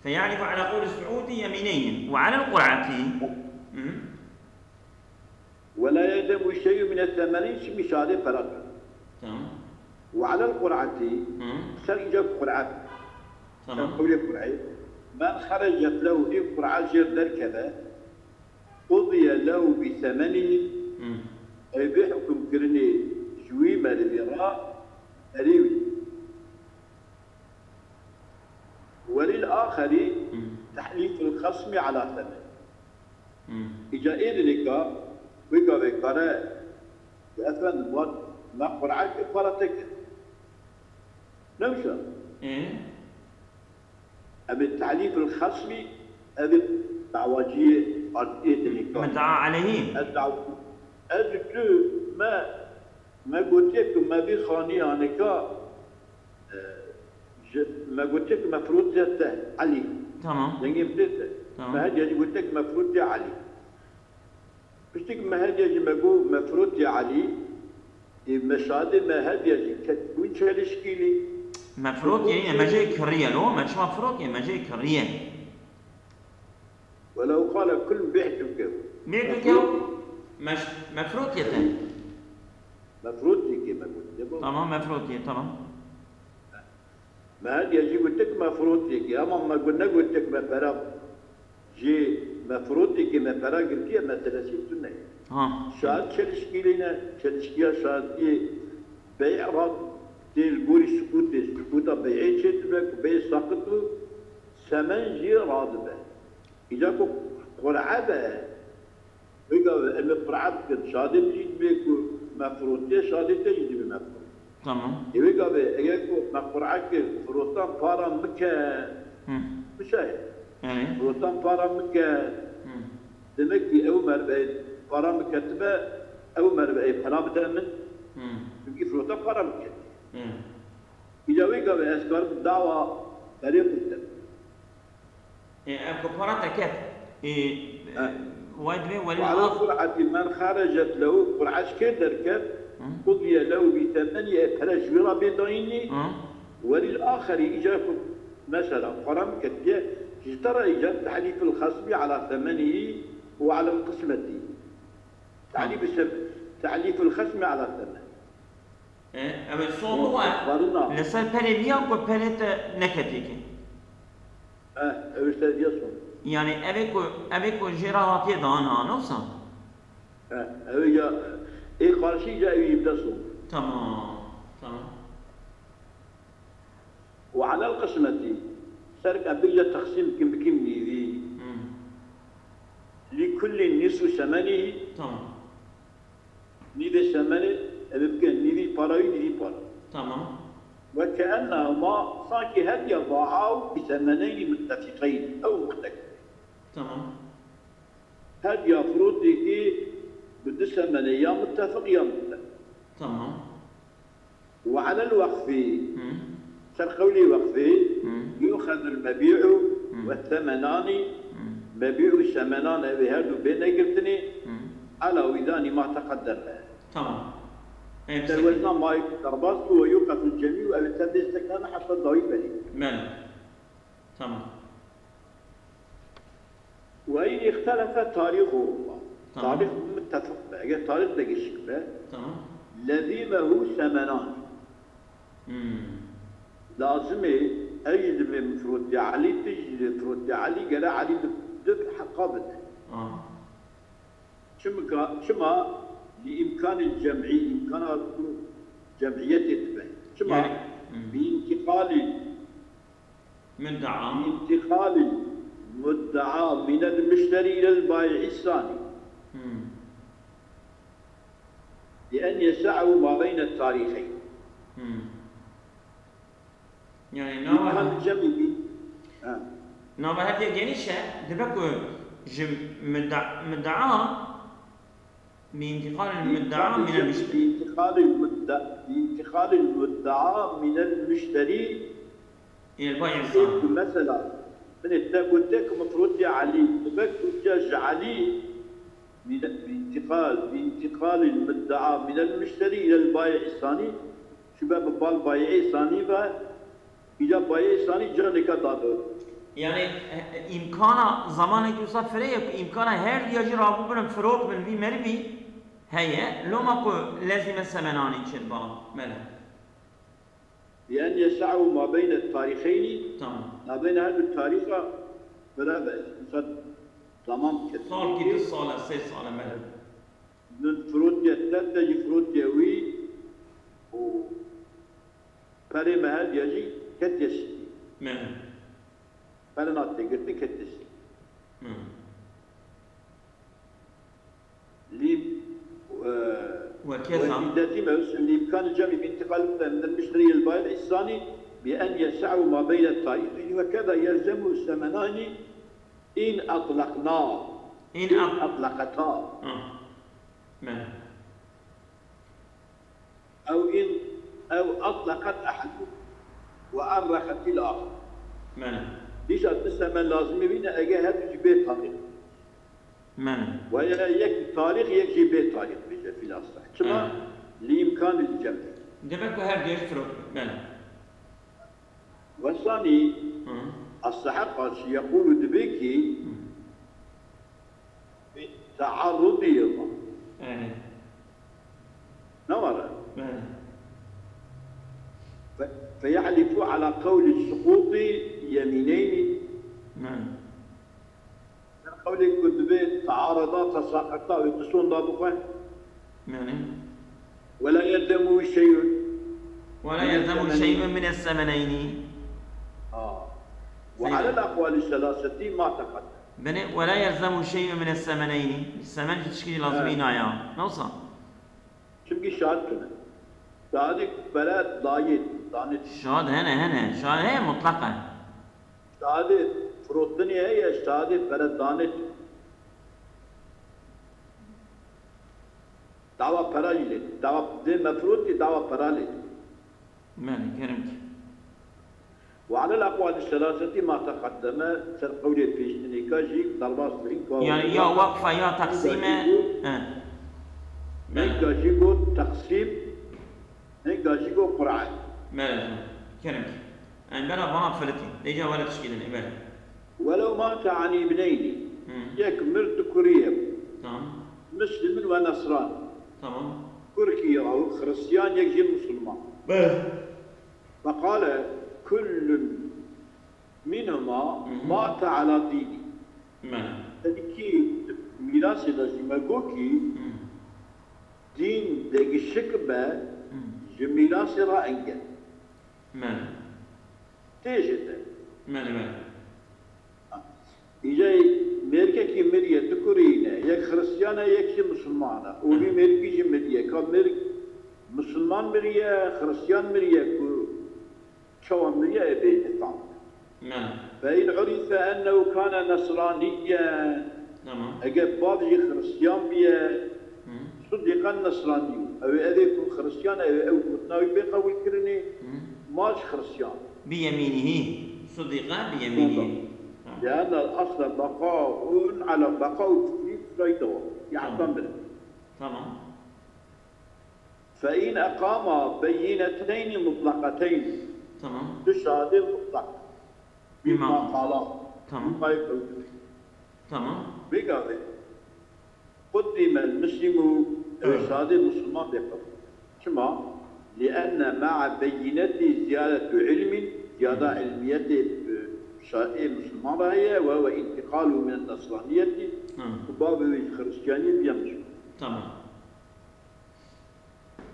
Feyahlifu ala qewli su'ûtî yemîneyni ve alel qur'atî. Hı. Ve la yelzemu şey'un mine themenin, çi mîşadê pera tune. Tamam. Ve alel qur'atî, Hı. ser îca qur'e. Tamam. Ser qewlê qur'e. Men xerecet lehu, ê qur'e jêr derkeve, qudiye lehu bi themenihî, Hı. ew bê hukmkirinê ji wî merivî re, erê wî. Welil axerî Hı. tehlîful xesmî ala themen. Hı. Îca ê dilê ka, wê gavê kare, efendim, wan me qur'e kir, para te kir. Ne wisa? Ê? Em ê tehlîful xesmî, ev ê dawaciyê ardê dilê ka. Mudda'a aleyhî. Ez daw-, ez û tu me, me gotiye ku me vî xanî anêka, e, ji, me gotiye ku me firotiye te, Elî. Tamam. Dengê min tê te. Tamam. Me hediya jî gotiye ku me firotiye Elî. Piştî ku me hediya jî me got me firotiye Elî, ê me şadê me hediya jî ket bûn çelişkîlî. Me firotiye, yine me jê kiriye lo, me çima firotiye, me jê kiriye. Welew qale kul bi'tuke. Bi'tuke, me ş-, me firotiye te. Me firotiye ke me got, ne bu? Tamam, me firotiye, tamam. Me hediya jî gotik me firotiye ke, ama me got, negotik me pera jê me firotiye ke me pera girtiye, meselesî tune ye. Ha. Şahid çelişkîlî ne, çelişkiya şahidiyê bey'a ra tê li gorî sukûtê, sukûta bey'ê çêdibe ku bey saqit û semen jî radibe. Îca ku qur'e be, wê gavê em ê qur'e bikin, şadê min jî dibê ku me firotiye, şadê te jî dibê me firotiye. Tamam. Ê wê gavê eger ku me qur'e kir, firotan para min ke, Hı. bişe. Yani? Firotan para min ke, Hı. demek ki ew meriveyê para min ketibe, ew meriveyê para bide min. Hı. Çünkü firotan para min ketiye. Hı. Îca wê gavê ez karim dawa berê xwe bidim. Ê, ev ku para te ket, ê, He. Vay divê welî Ve ala al. Qur'etî men xerecet lehu, qur'e ji kê derket, Hı. Qudiye lehu bi themenî, ê pere ji wî re bê dayînî, Hı. Welîl axerî, îca ku mesela, para min ketiye, ji te re îca tehlîfil xesmî ala themenî û alel qismetî. Hı. Tehlîfil sem-, tehlîfil xesmî ala themen. E, ew ê son Û biwe xwarina. Li ser perê viya ku perê te neketî ke. E, ew ê ser viya son. Yani ev ê ku, ev ê ku jê re hatiye dan ha, ne wisa? E, ew ê ya, ê qarşî ya ew ê bide son. Tamam, tamam. Ve alel qismetî, ser ke bêje teqsîm kim bikim nîvî. Hmm. Li kullin nisfu semenî. Tamam. Nîvê semenê, Ev bike nîvî para wî, nîvî para. Tamam. Ve keennehuma, sankî hedya ba'a bi semeneynî muttefiqeyn ew muxtelifeyn. Tamam. Hedya firotîkî bi du semene ya muttefiq ya muttefiq. Tamam. Ve alel wekfî, Hı. ser qewlî wekfî, Hı. yuxezul mebî'u Hı. ve semenani, Hı. mebî'u semenan ev ê her du bê negirtinî, Hı. ala wîdanî ma teqeddeme. Tamam. Em Ser seni. wezna ma derbas bû ve yuqeful cemî'u ev ê ser dê sekane heta dawî berî. Belê. Tamam. Ve in îxtelefe tarîxuhuma. Tamam. Tarîx muttefiq be. Eger tarîx degişik be. Tamam. Lezimehu semenan. Hmm. Lazim e ew jî divê min firotî Elî, tu jî divê firotî Elî, gere Elî di, di heqa bide. Ah. Çimka, çima li îmkanê cem'î, îmkana ku cem'iyetê dibe. Çima? Yani, hmm. Bi întiqalî Mudda'a. Bi întiqalî mudda'a minel muşterî ilel bâyi'i sanî. Hmm. Li en yese'u ma beyne tarîxeyn. Hmm. Yani nava, Mudda'a cem'î bi-, ha. Nava hediye geniş e. Dibe ku ji mudda-, mudda'a bi întiqalî mudda'a minel muşterî. Bi întiqalî mudda-, bi întiqalî mudda'a minel muşterî Ê, li ba Ê, însan. Mesela, binê te gote ku min firotiye Elî, dibe ku ca ji Elî, bi întiqal, bi întiqalî mudda'a minel muşterî ilel bâyi'i sanî, çûbe bi bal bâyi'ê sanî ve, îca bâyi'ê sanî canêka dado. Yani, e, e, îmkana zamanekî wisa firê ye ku îmkana her diya jî rabû birin firot bin vî merivî heye, loma ku lezîme semenanî çin bala. Mele. Bi en yese'u ma beyne tarîxeynî, Tamam. nabeyne her du tarîxa bira be. Misal, tamam kir. Salkî, du sal e, sê sal e, mele. Min firotiye te, te jî firotiye wî û perê me her diya jî ketiye şikî. Mele. Pere nat tê girtin ketiye şikî. Mele. Lî, e, وكذا. وشدة موسم لإمكان الجمع بانتقال من المشتري إلى البائع الثاني بأن يسعه ما بين الطريقين، وكذا يلزم الثمنان إن أطلقنا. إن إن أط- أطلقتا. آه. ماله. أو إن، أو أطلقت أحدهما وأرخت الآخر. ماله. Dîsa tu semen lazimî bîne, ege her du jî bê tarîx. Mene. Ve ya yek tarîx, yek jî bê tarîx bêje fîl aseh. Çima? Li îmkanil cem. Dibe ku her du jî firok. Mene. Ve sanî, Hı. As-Sehaq karşı yekulu dibe ki, Hı. bi taarrudi yema. Mene. Ne var? Mene. Fe, fe yahlifu ala kavli sukuti yemineyni. Mene. Qewlê ku divê taarada, tesaqeta wê tu sonda bixwe. Yani. Ve la yelzemu şey'un. Ve la yelzemu şey'un min es-semeneyni. Aa. Ve alel aqwali selaseti ma teqaddem. Bine, ve la yelzemu şey'un min es-semeneyni. Semen jî tişkî lazim naya. Nasıl? Çimkî şahid tune. Şahidê ku pere dayê, danê. Şahid hene, hene. Şahid heye mutlak e. Şahidê firotinê heye, şahidê pere danê tune. Dawa pera jî lê. Dawa dê me firotî, dawa pera lê. Mene, kerem ki. Ve alel aqwali selaseti ma teqaddeme, ser qewlê pêştinêka jî derbas bîn ku Yani ya wekfa ya teqsîme. He. Hinga jî got teqsîm, hinga jî got qur'e. Mele, kerem ki. Yani bela bana filitî. Deca wele tişkîlin, bele. Welew mate an ibneyni. Hı. Yek mir du kurî hebû. Tamam. Muslimin ve nesran. Tamam. Kurkî ya Xristiyan, yek jî Musulman. Bele. Feqale kullun minhuma Hı hı. mate ala dînî. Mene. Herkî mîrasê de jî me got kî Hı. dîn degişik be Hı. ji mîrasê re engel. Mene. Tê jê te. Mene, mene. Îca mêrkekî miriye, du kurî ne, yek Xristiyan e, yek jî Musulman e. Û vî mêrkî jî miriye. Ka mêrik Misilman miriye, Xiristiyan miriye ku çawa miriye ê bê îfam. Mene. Fe in urife ennehu kane nesraniyen. Tamam. Eger bav jî Xiristiyan biye, Hı. Sudiqen nesranî. Ew ê evê ku Xiristiyan e, ew gotina wî bê qebûl kirinê, Hı. Ma ji Xiristiyan. Bi yemînihî. Sudiqe bi yemînihî. Tamam. Tamam. Lianne asle beqaun ala beqa û kufrî tiştayî dewa. Tamam. Yahtan bile. Tamam. Fe in eqama beyîneteynî mutleqeteynî. Tamam. Du şahadê mutlak. Bî Bî ma- maqala. Tamam. Bî mayê qewdimê. Tamam. Vê gavê. Quddîme l-muslimu, ew Evet. şahadê musulman bê qebûl. Çima? Lienne ma'a beyînetî ziyadetu ilmin, ziyada ilmiyetê, e, şa-, ê musulman re heye, ve huve intiqalu min nesraniyetî, Hı. ku bavê wê ji Xiristiyaniyê biye musulman. Tamam.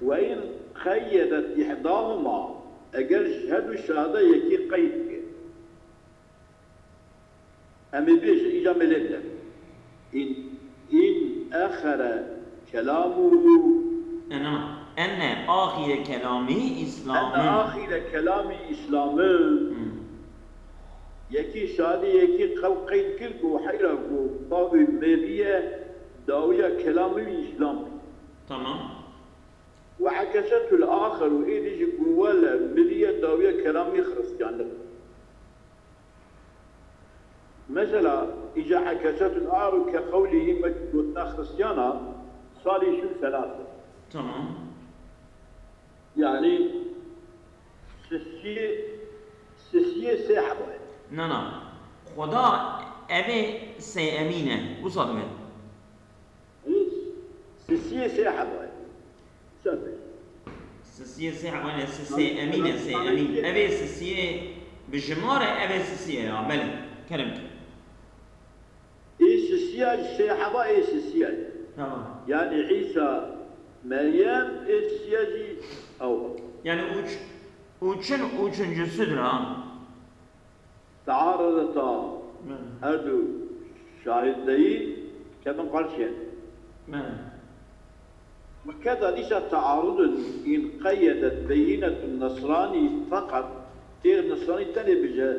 Ve in qeyyedet ihdahuma, eger ji her du şahada yekî qeyd ke. Em ê bêjin, îca me lê bide. In, in exere kelamuhu. Ena, enne axire kelamî Îslam'ın. Enne axire kelamî Îslam'ın. Hmm. Yekî şahadê yekî qew qeyd kir ku heyra ku bavê meriye dawiya kelamî Îslam. Tamam. Ve ekesetul axiru, êdî jî ku wele miriye dawiya kelamî Xiristiyanlık. Mesela, îca ekesetul axiru ke qewlî hîn wek gotina Xiristiyana, salîsu selase. Tamam. Yani, sisiyê, sisiyê sê heba ye. Na, na. Xweda evê sê emîn e. Wisa dibe. Sisiyê sê heba ye. Wisa dibe. Sisiyê sê heba ye, sisê emîn e, sê emîn. Evê sisiyê bi jimare, evê sisiyê ya. Belê. Kerem ke. Ê sisiya ji sê heba ê sisiya ye. Tamam. Yani Îsa, Meryem, ê sisiya jî ew. Yani üç, üçün üçüncüsüdür ha. Tearedeta Mene. Her du şahideyî kevin qarşiye. Mene. Ve keda dîsa tearudun in qeyyedet beyînetun nesranî feqet, têr nesranî tenê bije,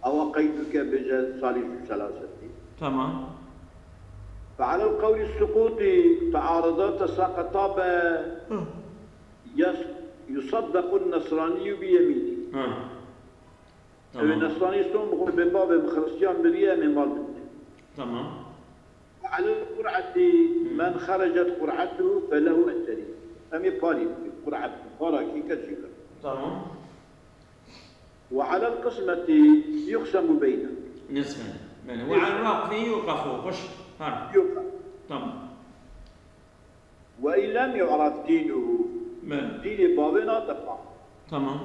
ewa qeyd bike bije salîsu selasetî. Tamam. Fe alel qewlî sukûtî tearedata saqeta be Hı. yas-, yusaddaqun nesranî bi yemînî. Hı. Tamam. Ew ê nesranî son bixwe bê bavê min Xiristiyan miriye, em ê mal bidine. Tamam. Ve alel qur'etî Hı. men xerecet qur'etuhu felehu eceri. Em ê parî bikin. Qur'et, para kî kes jî kir. Tamam. Ve alel qismetî yuqsemu beyne. Nisfen. Belê. Ve alel waqfi yuqafu. Xweş. Ha. Yuqaf. Tamam. Ve in lem yu'ref dînuhu. Belê. Dînê bavê nate fam. Tamam.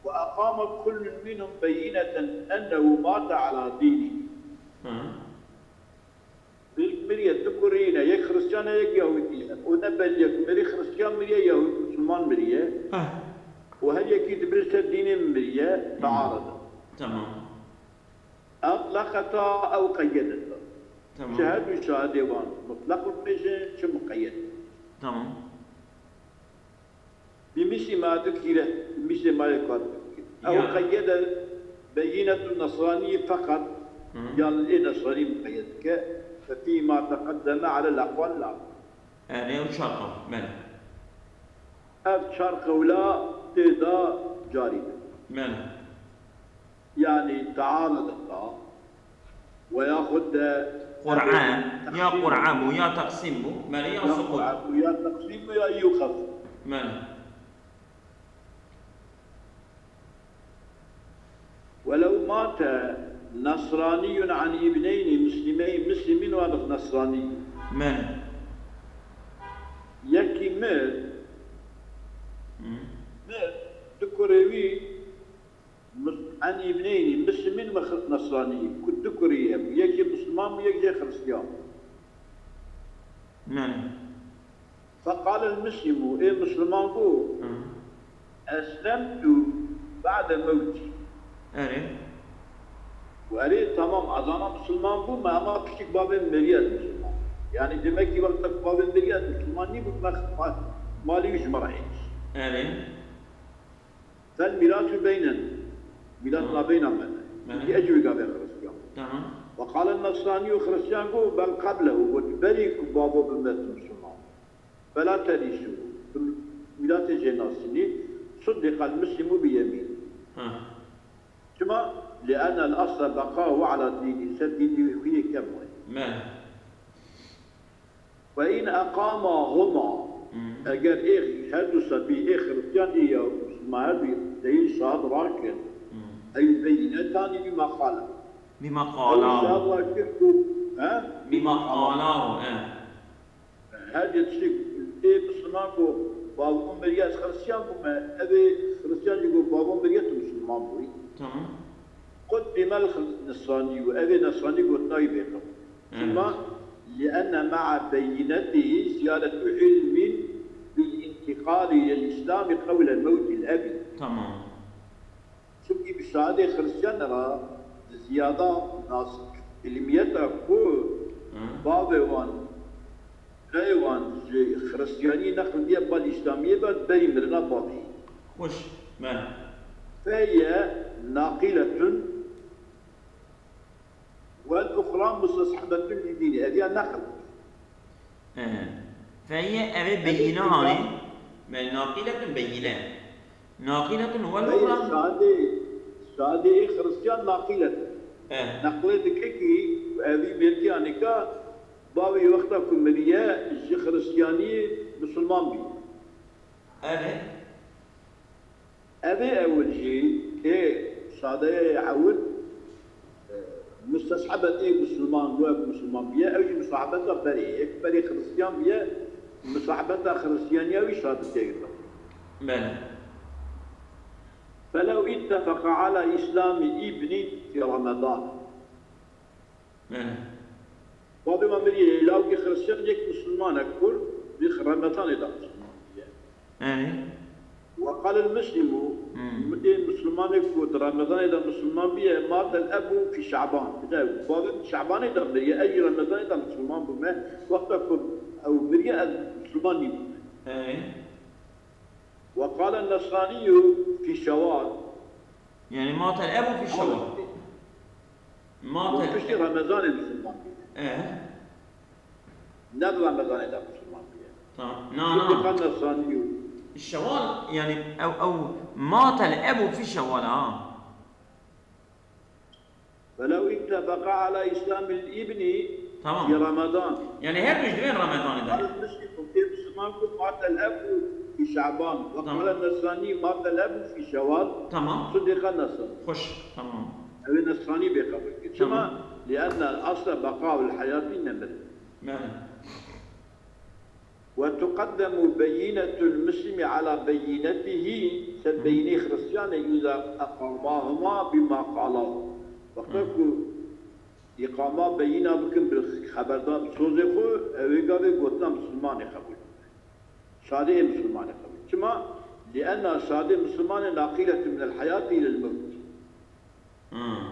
Ve eqame kullun minhum beyîneten ennehu mate ala dînî. Hı. Bir miriye, du kurî ne, yek Xiristiyan e, yek Yahudî ye. O ne belî ye ku mirî Xiristiyan miriye, Yahudî, Musulman miriye. Heh. Û her yekî di bir ser dînê min miriye, Hı. tearede. Tamam. Etlaqeta ew qeyyedeta. Tamam. Çi her du şahidê wan mutlaq bibêjin, çi muqeyyed. Tamam. Bi misli ma dikire, bi misli ma yê kar dikire. Ew Ya. qeyyede beyînetu nesranî feqet, Hı. yan ê nesranî muqeyyed dike, fe fî ma teqeddeme alel eqwal la. Erê, ew çar qewl, belê. Ev çar qewla tê de carî be. Belê. Yani tearedeta ve yaxud de Qur'e, ya teqsîm Qur'e bû, ya teqsîm bû, belê, ya ya sukût. Qur'e bû, ya teqsîm bû, ya yuxef. Belê. Welew mate nesraniyun an ibneyni muslimey-, muslimin ve nesrani. Belê. Yekî mir, Hı. mir, du kurê wî Mus-, en îbneynî, Muslimîn ve Xi-, Nesranî, ku du kurî hebû, yek jê Musliman bû, yek jê Xiristiyan. Yani. Feqalel Muslimu, ê Musliman got, Hı. Eslemtu ba'de mewtî. Erê. Û erê, tamam, ez ana Musliman bûm, me ema piştî ku bavê min miriye ez Musliman. Yani demek ki wexta ku bavê min miriye ez Musliman nîbûm, me xi-, ma-, malî wî ji me re hêj. Erê. فالميراث بيننا. ميراث ما بيننا. Erê. Ki ecwî gavê Xristiyan. Tamam. وقال النصراني Xristiyan got بل قبله got berî ku bavo bimete Musulman. فلا ترثوه. Mîratê jê nasînî. صدق المسلم بيمينه. Ha. Çima? لأن الأصل بقاؤه على دينه. Ser dînî wî yê kem wayî. Me. وإن أقاماهما. Hmm. Eger ê her du sebî ê Xristiyan ê ya Musulman her du deyî şahid rakin. Hmm. Ey beyînetani bima qala. Bima Ew şahid qala. rakin ku, he? Bima qala. E. Her yê tiştê ê Musulman ku bavû miriye ez Xristiyan bûme, ev ê Xristiyan jî ku bavû miriye tu Musulman bûyî. Tamam. قدم النصراني û ev ê Nesranî gotina wî bê qebûl. Evet. Çima? لأن مع بينته زيادة علم بالانتقال إلى الإسلام قبل موت الأب. Tamam. Çimkî bi şahidê Xristiyan re ziyada nas ilmiyeta ku Hı. bavê wan, birayê wan ji Xristiyaniyê neql diye bal Îslamiyê be berî mirina bavê. Xweş. Me. فهي ناقلة والأخرى مستصحبة لدينه. Ev ya neql. Ee, Feye eve beyine hani. Me naqiletun beyine. Naqiletun vel Hey, uxra. Şadê, Şadê Xristiyan naqilet. Eh, Neqlê dike ki evî mêrkiya nika bavê wexta ku miriye ji Xristiyaniyê Musulman bî. evet. Evê ewil jî ê Şadeyê ewil, e, musteshebet ê Musulman, wek Musulman biye, ew jî musahebeta berê, ê berê Xristiyan biye, musahebeta Xristiyaniya wî şadetê girta. Bele. فلو اتفق على إسلام ابني في رمضان. Bele. Bavê me mirî lawkî Xristiyan yek Musulmanek kur, di Remedanê de Musulman biye. Yani. وقال المسلم, Hmm. ê Musulmanek ku di Remedanê de Musulman biye, مات الأب في شعبان. Bide, bavê min Şabanê de miriye, ez jî Remedanê de Musulman bûme, wexta ku ew miriye ez Musulman nîbûme. Yani. وقال النصراني في شوال. Yani مات الأب في شوال. مات Û piştî ال- Remezanê Musulman bû. Eh. Ne di Remezanê de Musulman bûye. Tamam. Na, Çünkü na. kan Nesranî yo. Şewal, yani ew, ew مات الأب في شوال ha. ولو اتفقا على إسلام الابن Tamam. في رمضان. Yani her du ji divên Remedanê قال de. المسلم, ê Musulman ku مات الأب في شعبان. وقال Tamam. النصراني مات الأب في شوال. Tamam. صدق النصراني. Xweş. Tamam. Ew ê Nesranî bê qebul kir. Çima? Tamam. لأن الأصل بقاء الحياة nemir. Bele. وتقدم بينة المسلم على بينته, ser beyînê Xristiyanê, إذا أقاماهما بما قالا. Wexta ku îqama beyîna bikin bi xeberdar, bi sozê xwe, ew ê gavê gotina Musulmanê qebûl. Şadê ê Musulmanê qebûl. Çima? لأن şadê Musulmanê ناقلة من الحياة إلى الموت. Hmm.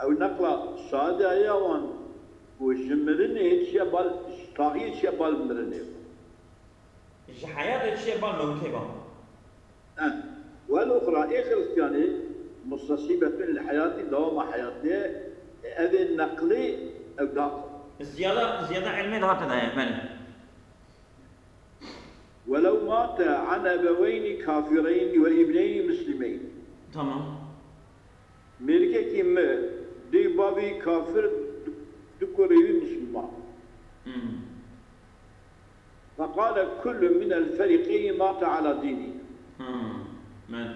Ew neqla şadeya wan ku ji mirinê çiye bal, ji taxiyê çiye bal mirinê. Ji heyatê çiye bal mewtê ba. Eh, wel uxra ê Xristiyanê mustasîbetun li heyatî, dewama heyatê, ev ê neqlê ew da. Ziyada, ziyada ilmê daha te daye, bele. ولو مات عن أبوين كافرين وابنين مسلمين. Tamam. Mêrikekî mir, dê bavî kafir, du kurê wî Musulman. Hmm. فقال كل من الفريقين مات على دينه. Hmm. Men.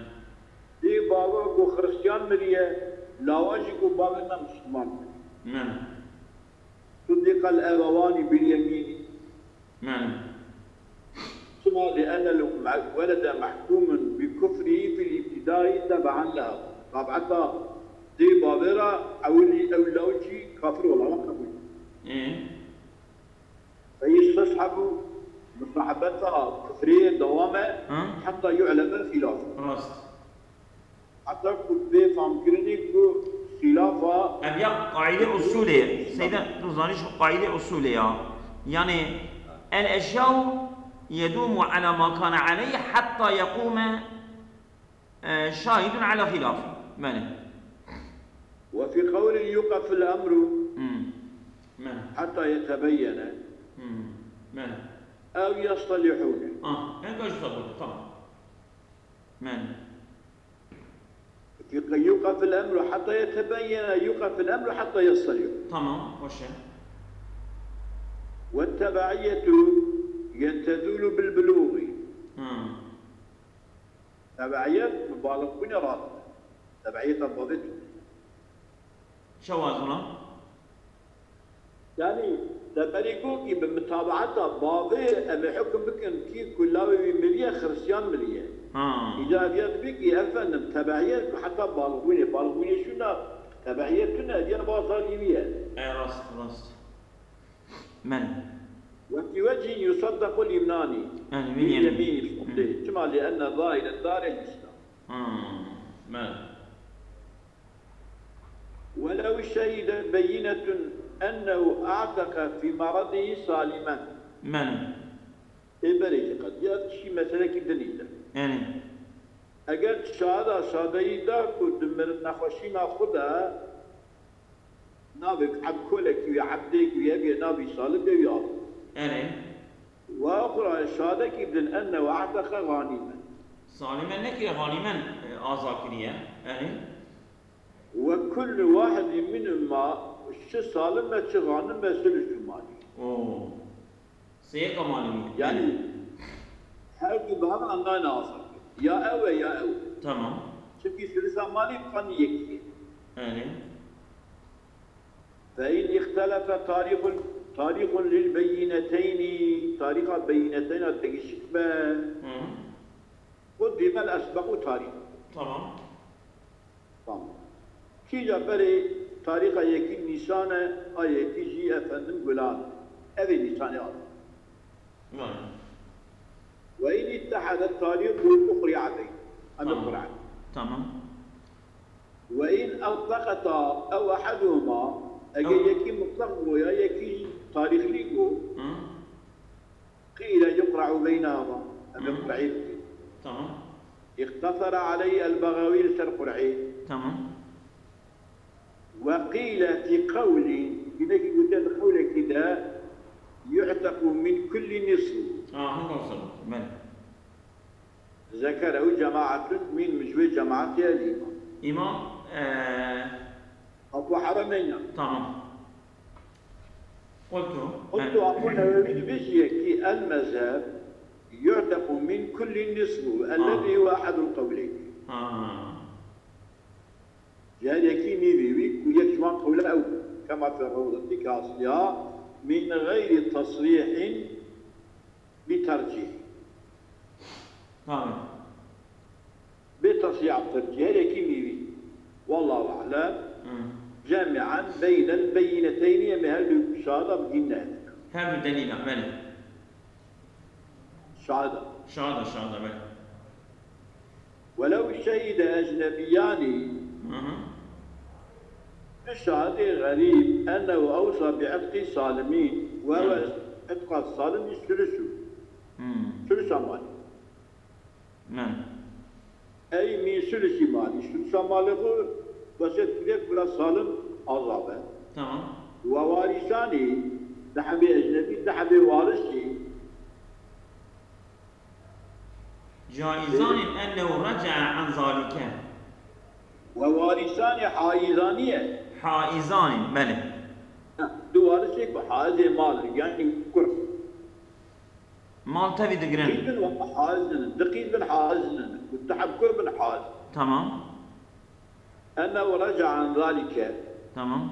Dê bava ku Xristiyan miriye, lawa jî ku bavê me Musulman. Men. صدق الأبوان باليمين. Men. Çima? لأن الولد محكوم بكفره في الابتداء تبعا لها. Tabeta dê bavê re ewilî ew law jî kafir olana qebûl. Ê. فيستصحب مصاحبتها kufrê dewam e Hı? حتى يعلم خلافه. Rast. Heta ku bê famkirinê ku xîlafa Ev ya qaîde usulê. Seyda, tu zanî şu qaîde usulê ya. Yani el eşyau يدوم على ما كان عليه حتى يقوم، آه، شاهد على خلافه. بلى. وفي قول يوقف الأمر مم. بلى. حتى يتبين مم. بلى. أو يصطلحون. آه، هيك شو تقول؟ تمام. بلى. يوقف الأمر حتى يتبين، يوقف الأمر حتى يصطلح. تمام، خوش. والتبعية تزول بالبلوغ. مم. تبعية مبالغ بوون rast. تبعية مبالغ. شواذ هنا. Yani, te berî got kî bi mutabaeta bavê em ê hukm bikin kî ku lawê wî miriye, xiristiyan miriye. Ha. Îca ev ya dibê kî efendim, tebeiyet ku heta balixbûnê, balixbûnê şûna tebeiyet tune, ev ya bazarî wî ye. E, rast, rast. Men. وفي وجه يصدق اليمناني. Yani, باليمين. Hı. Çima? لأن ظاهر الدار الإسلام. Ha, men. ولو شهدت بينة أنه أعتق في مرضه سالما. Men. Ê berê jî qediya kişî meselekî din î de. Yani. Eger şahada şadeyî da ku di mir-, nexweşîna xwe de navê ku eb-, kolekî wî, ebdêk wî hebe navî Salim de wî av. Yani. Wa oxra şahadekî din enne ve e'teqe ganimen. Salimen nekiriye, ganimen, e, aza kiriye. Yani. وكل واحد منهما çi salim be, çi xanim be, sulusu malî. Oo. Sêyeka malî. Yani, her du bi hev re nayne azad. Ya ew e, ya ew. Tamam. Çünkü sulusa malî bi qanûn yekî ye. Yani. فإن اختلف طريق، طريق للبينتين، tariqa beyîneteyna degişik be. Hı. قدم الأسبق طريق. Tamam. Tamam. Kîja berê tariqa yekî nîşan e, a yekî jî efendim gulan e. Ev ê nîşanê al. Vay. وإن اتحد الطريق أقرع بين. Em ê Tamam. qur'e. Tamam. وإن أطلقتا أو أحدهما، eger Ew- yekî mutlaq bû ya yekî tarîxlî bû, Hı? قيل يقرع بينهما. Em ê Hı. qur'ê bikin. Tamam. اقتصر عليه البغوي li ser qur'ê. Tamam. وقيل في قول، hinekî gotiye di qewlekî de يعتق من كل نصف. Ah, hûn qewsa bû. Belê. ذكره جماعة من، min ji wê cemaetê ye îmam. Îmam, e, Abu Heremeyn e. Tamam. قلت. قلت، Abu Newewî dibêjiye kî المذهب يعتق من كل نصف الذي هو أحد القولين. Ha. Ji her yekî nîvê wî ku yek ji wan qewle ew bû. كما في الروضة كاصية من غير تصريح بترجيح. Tamam. Bê tasrîh tercîh, her yekî nîvî. Wallahu alem. Hı. جمعا بين البينتين، em ê her du şahada bigînine. Her du delîla, belê. Şahada. Şahada, şahada, belê. ولو شهد أجنبيان. Hı hı. Du şahidê xerîb، أنه أوصى بعتق سالمين، و ew Hı. Etqa Salim jî sulusu. Hı. Sulusa malî. Hı. Ey min sulusi malî, sulusa malê xwe wesiyet kiriye ku bila Salim aza be. Tamam. Ve warisanî, di hebê ecnebî, di hebê waris jî. جائزان أنه رجع عن ذلك. Ve warisanî haizanî ye. Haizanî, belê. Heh, du warisê ku haizê mal, yani kur. Mal tevî digirin. Qîz bin ve haizin, di qîz bin haizin, ku di heb kur bin haiz. Tamam. Ennehu reca an zalike. Tamam.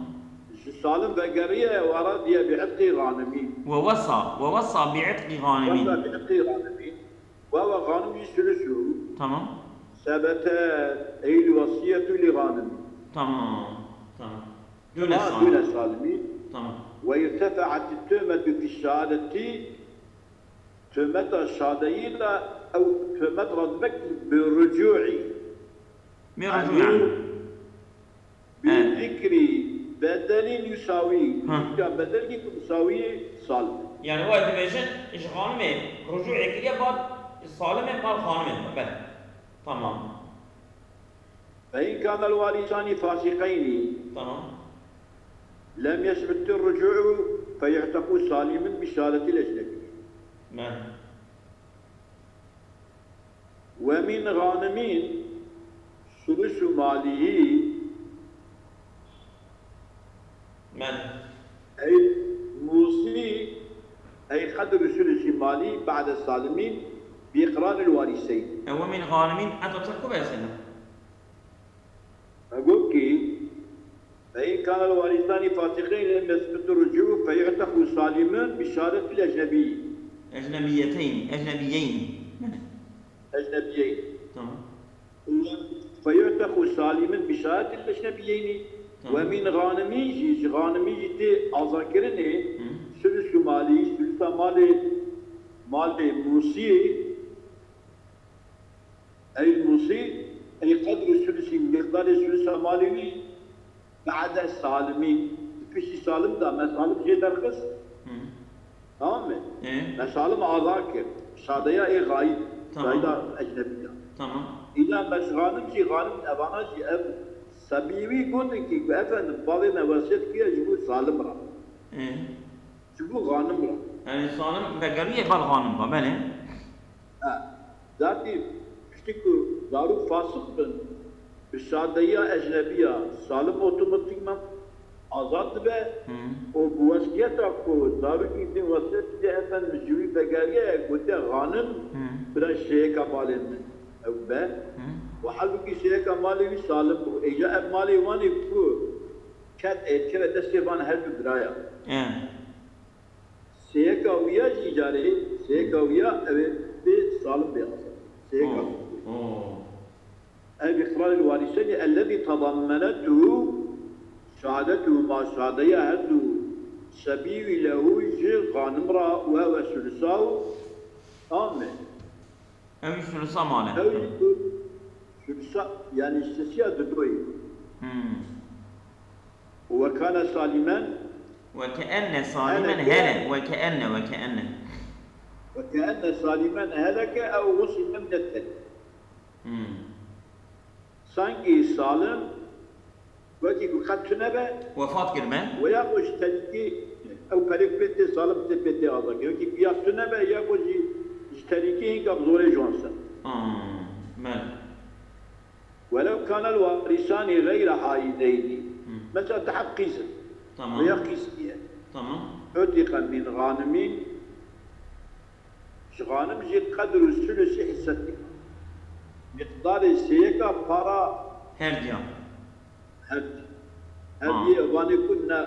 Ji Salim vegeriye ve radiye bi itqî ghanimî. Ve wesa, ve wesa bi itqî ghanimî. Wesa bi itqî ghanimî. Ve ve ghanim jî sulusu. Tamam. Sebete eyl wesiyetu li ghanimî. Tamam, tamam. Dune Ha, Salim. Dune Salimî. Tamam. Ve irtefe'et tuhmetu fi şehadeti. Tuhmeta şadeyî de ew tuhmet radibek bi rucû'î. Bi rucû yani. Bi He. Zikrî bedelî yusawî. Ha. Zikra bedelî ku yusawî Salim. Yani, wê dibêjin, ji xanimê ricûê kiriye, bal salimê, bal xanimê. Belê. Tamam. فإن كان الوارثان فاسقين Tamam. لم يثبت الرجوع فيعتق سالما بشهادة الأجنبي. Belê. ومن غانم ثلث ماله Belê. أي الموصي أي قدر ثلث ماله بعد سالم بإقرار الوارثين. Ew min xanimîn, heta çend ku besêne? Egoki فإن كان الوارثان فاسقين لم يثبت الرجوع فيعتق سالما بشهادة الأجنبي. Ecnebiyeteyn, ecnebiyeyn. أجنبيين. Tamam. فيعتق سالما بشهادة الأجنبيين. Tamam. ومن غانم jî, ji xanimî jî tê azadkirinê Hı. sulusu malî, sulusa malê, malê musiyê, ey musî, ey qedru sulusi, miqdarê sulusa malê wî, ba'de salimî, piştî salim da, me salim jê derxist. Hı. Tamam mı? E? Me salim azad kir. Şadeya ê xayîd. Tamam. Xayîda ecnebiya. Tamam. Îna me ji xanim jî, xanim evana jî ev sebî wî gotin ki, ku efendim, bavê me wesiyet kiriye ji bo salim ra. E? Ji bo xanim ra. Yani salim vegeriye bal xanim ba, belê. Ha. Zatî piştî ku zarok fasik bin, bi şadeya ecnebiya salim otomatikman azad dibe Hı. û bi wesiyeta ku zarokî din wesiyet dibe efendim ji wî vegeriye gote xanim Hı. bira şêyeka malê min ew be. Hı. Û halbûkî şêyeka malê wî salim bû. Êca ev malê wan ê ku ket ê keve destê van her du biraya. E. Sêyeka wî ya jî carê, sêyeka wî ya ew ê bê salim bê azad. Sêyeka Oh. wî. Oh. Ev îqrarê li warîsê ne, ellezî tadammenetu şehadetu ma şehadeya her du sebî wî lehu ji xanim ra û ew e sulusa û tamê. Ew jî sulusa male. Ew jî ku sulusa, yani sisiya didoyê. Hmm. Ve kane salimen Ve keenne salimen Hele- hele. Ve keenne, ve keenne. ve keenne salimen heleke ew gusile min et-telîk. Hmm. Sankî salim wekî ku qet tune be Wefat kir me. ve ya ku ji telîkî ew perê ku pê tê salim tê pê tê azad kir. Wekî ku ya tune be ya ku jî ji telîkî hinka bi zorê ji wan ser. Hmm. Belê. Welew kanel warîsanî geyre haîdeyni. Hmm. Mesela te heb qîz in. Tamam. Ve ya qîz niye. Tamam. Utiqe min xanimîn, ji xanim jî qedru sulusi hissetî. Miqdarê sêyeka para Her diya. her, her Ha. diye vanê ku ne,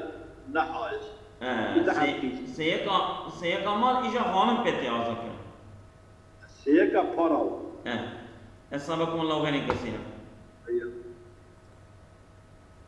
ne haiz. Ee, Bir de se- hakkı. Seyeka, seyeka mal îja xanim pê tê azad kir. Sêyeka para o. He. Esabekum Allahu xeyrên kesîra.